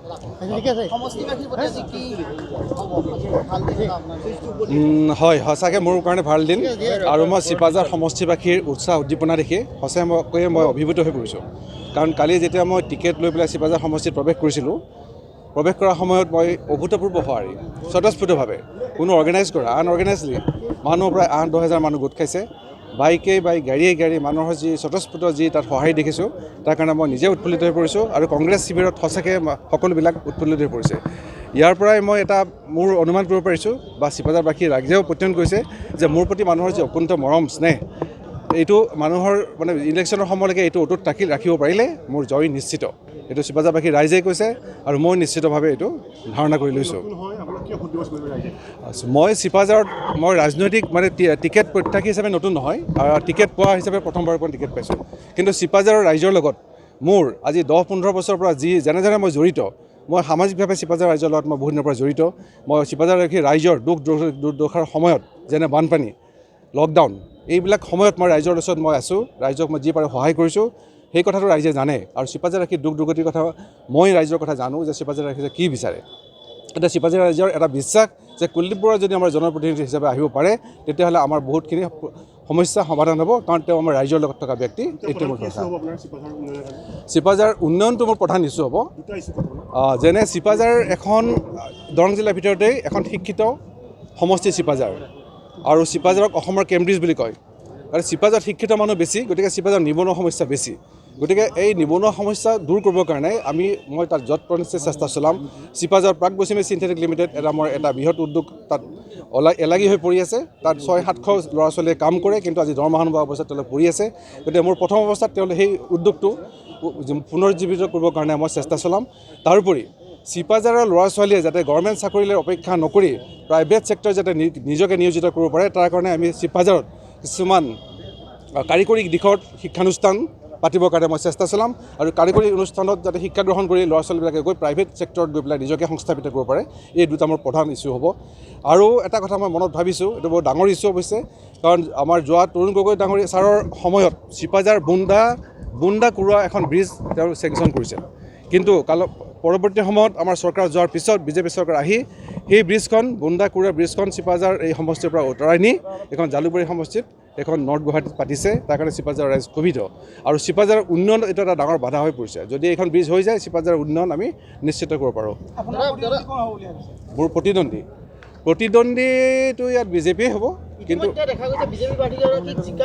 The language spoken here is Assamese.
সমষ্টিবাসীৰ প্ৰতি আজি কি হ'ব? ভাল দিন এটা আপোনাৰ। হয়, সঁচাকৈ মোৰ কাৰণে ভাল দিন আৰু মই চিপাঝাৰ সমষ্টিবাসীৰ উৎসাহ উদ্দীপনা দেখি সঁচাকৈয়ে মই অভিভূত হৈ পৰিছোঁ। কাৰণ কালি যেতিয়া মই টিকেট লৈ পেলাই চিপাঝাৰ সমষ্টিত প্ৰৱেশ কৰিছিলোঁ, প্ৰৱেশ কৰাৰ সময়ত মই অভূতপূৰ্ব সঁহাৰি, স্বতঃস্ফূৰ্তভাৱে, কোনো অৰ্গেনাইজ কৰা আনঅৰ্গেনাইজলি মানুহ প্ৰায় 8-10 হাজাৰ মানুহ গোট খাইছে। বাইকে বাইক, গাড়ীয়ে গাড়ী, মানুহৰ যি স্বতঃস্ফূৰ্ত যি তাত সঁহাৰি দেখিছোঁ, তাৰ কাৰণে মই নিজে উৎফুল্লিত হৈ পৰিছোঁ আৰু কংগ্ৰেছ শিবিৰত সঁচাকৈ সকলোবিলাক উৎফুল্লিত হৈ পৰিছে। ইয়াৰ পৰাই মই এটা মোৰ অনুমান কৰিব পাৰিছোঁ বা চিপাঝাৰবাসী ৰাইজেও প্ৰত্যয়ন কৰিছে যে মোৰ প্ৰতি মানুহৰ যি অকুণ্ঠ মৰম স্নেহ, এইটো মানুহৰ মানে ইলেকশ্যনৰ সময়লৈকে এইটো অটুট ৰাখিব পাৰিলে মোৰ জয় নিশ্চিত। এইটো চিপাঝাৰবাসী ৰাইজে কৈছে আৰু মই নিশ্চিতভাৱে এইটো ধাৰণা কৰি লৈছোঁ। আচ্ছা, মই চিপাঝাৰত মই ৰাজনৈতিক মানে টিকেট প্ৰত্যাশী হিচাপে নতুন নহয় আৰু টিকেট পোৱা হিচাপে প্ৰথমবাৰৰ পৰা টিকেট পাইছোঁ। কিন্তু চিপাঝাৰৰ ৰাইজৰ লগত মোৰ আজি 10-15 বছৰৰ পৰা যি যেনে যেনে মই জড়িত, মই সামাজিকভাৱে চিপাঝাৰ ৰাইজৰ লগত মই বহুত দিনৰ পৰা জড়িত। মই চিপাঝাৰবাসী ৰাইজৰ দুখ দুৰ্দশাৰ সময়ত, যেনে বানপানী, লকডাউন, এইবিলাক সময়ত মই ৰাইজৰ ওচৰত মই আছোঁ, ৰাইজক মই যি পাৰোঁ সহায় কৰিছোঁ। সেই কথাটো ৰাইজে জানে আৰু চিপাঝাৰবাসীৰ দুখ দুৰ্গতিৰ কথা মই ৰাইজৰ কথা জানো যে চিপাঝাৰ ৰাইজে কি বিচাৰে। এতিয়া চিপাঝাৰ ৰাইজৰ এটা বিশ্বাস যে কুলদীপ বৰা যদি আমাৰ জনপ্ৰতিনিধি হিচাপে আহিব পাৰে, তেতিয়াহ'লে আমাৰ বহুতখিনি সমস্যা সমাধান হ'ব, কাৰণ তেওঁ আমাৰ ৰাইজৰ লগত থকা ব্যক্তি। এইটো মোৰ কথা। চিপাঝাৰ উন্নয়নটো মোৰ প্ৰধান ইছ্যু হ'ব। যেনে চিপাঝাৰ এখন দৰং জিলাৰ ভিতৰতেই এখন শিক্ষিত সমষ্টি চিপাঝাৰ আৰু চিপাঝাৰক অসমৰ কেম্ব্ৰিজ বুলি কয়। আৰু চিপাঝাৰত শিক্ষিত মানুহ বেছি, গতিকে চিপাঝাৰ নিবনুৱা সমস্যা বেছি। গতিকে এই নিবনুৱা সমস্যা দূৰ কৰিবৰ কাৰণে মই তাত যৎপৰোনাস্তি চেষ্টা চলাম। চিপাঝাৰ প্ৰাগ বৈচিমী চিন্থেটিক লিমিটেড এটা মোৰ এটা বৃহৎ উদ্যোগ তাত ওলাই এলাগী হৈ পৰি আছে। তাত 600-700 ল'ৰা ছোৱালীয়ে কাম কৰে, কিন্তু আজি দৰমহা নোপোৱা অৱস্থাত তেওঁলোক পৰি আছে। গতিকে মোৰ প্ৰথম অৱস্থাত তেওঁলোক সেই উদ্যোগটো পুনৰুজ্জীৱিত কৰিবৰ কাৰণে মই চেষ্টা চলাম। তাৰোপৰি চিপাঝাৰৰ ল'ৰা ছোৱালীয়ে যাতে গভৰ্ণমেণ্ট চাকৰিলৈ অপেক্ষা নকৰি প্ৰাইভেট ছেক্টৰ যাতে নিজকে নিয়োজিত কৰিব পাৰে, তাৰ কাৰণে আমি চিপাঝাৰত কিছুমান কাৰিকৰী দিশত শিক্ষানুষ্ঠান পাতিবৰ কাৰণে মই চেষ্টা চলাম আৰু কাৰিকৰী অনুষ্ঠানত যাতে শিক্ষা গ্ৰহণ কৰি ল'ৰা ছোৱালীবিলাকে গৈ প্ৰাইভেট ছেক্টৰত গৈ পেলাই নিজকে সংস্থাপিত কৰিব পাৰে, এই দুটা মোৰ প্ৰধান ইছ্যু হ'ব। আৰু এটা কথা মই মনত ভাবিছোঁ, এইটো বৰ ডাঙৰ ইছ্যু অৱশ্যে, কাৰণ আমাৰ যোৱা তৰুণ গগৈ ডাঙৰীয়া ছাৰৰ সময়ত চিপাঝাৰ বোন্দা কুৰুৱা এখন ব্ৰিজ তেওঁ চেংচন কৰিছিল, কিন্তু পৰৱৰ্তী সময়ত আমাৰ চৰকাৰ যোৱাৰ পিছত বিজেপি চৰকাৰ আহি সেই ব্ৰিজখন, বোন্দা কুৰুৱা ব্ৰিজখন চিপাঝাৰ এই সমষ্টিৰ পৰা আঁতৰাই নি এখন জালুকবাৰী সমষ্টিত, এখন নৰ্থ গুৱাহাটীত পাতিছে। তাৰ কাৰণে চিপাঝাৰ ৰাইজ ক্ষোভিত আৰু চিপাঝাৰৰ উন্নয়ন এইটো এটা ডাঙৰ বাধা হৈ পৰিছে। যদি এইখন ব্ৰিজ হৈ যায়, চিপাঝাৰৰ উন্নয়ন আমি নিশ্চিত কৰিব পাৰোঁ। মোৰ প্ৰতিদ্বন্দ্বীটো ইয়াত বিজেপিয়ে হ'ব, কিন্তু ইতিমধ্যে দেখা গৈছে বিজেপি প্ৰাৰ্থীগৰাকীক জিকাই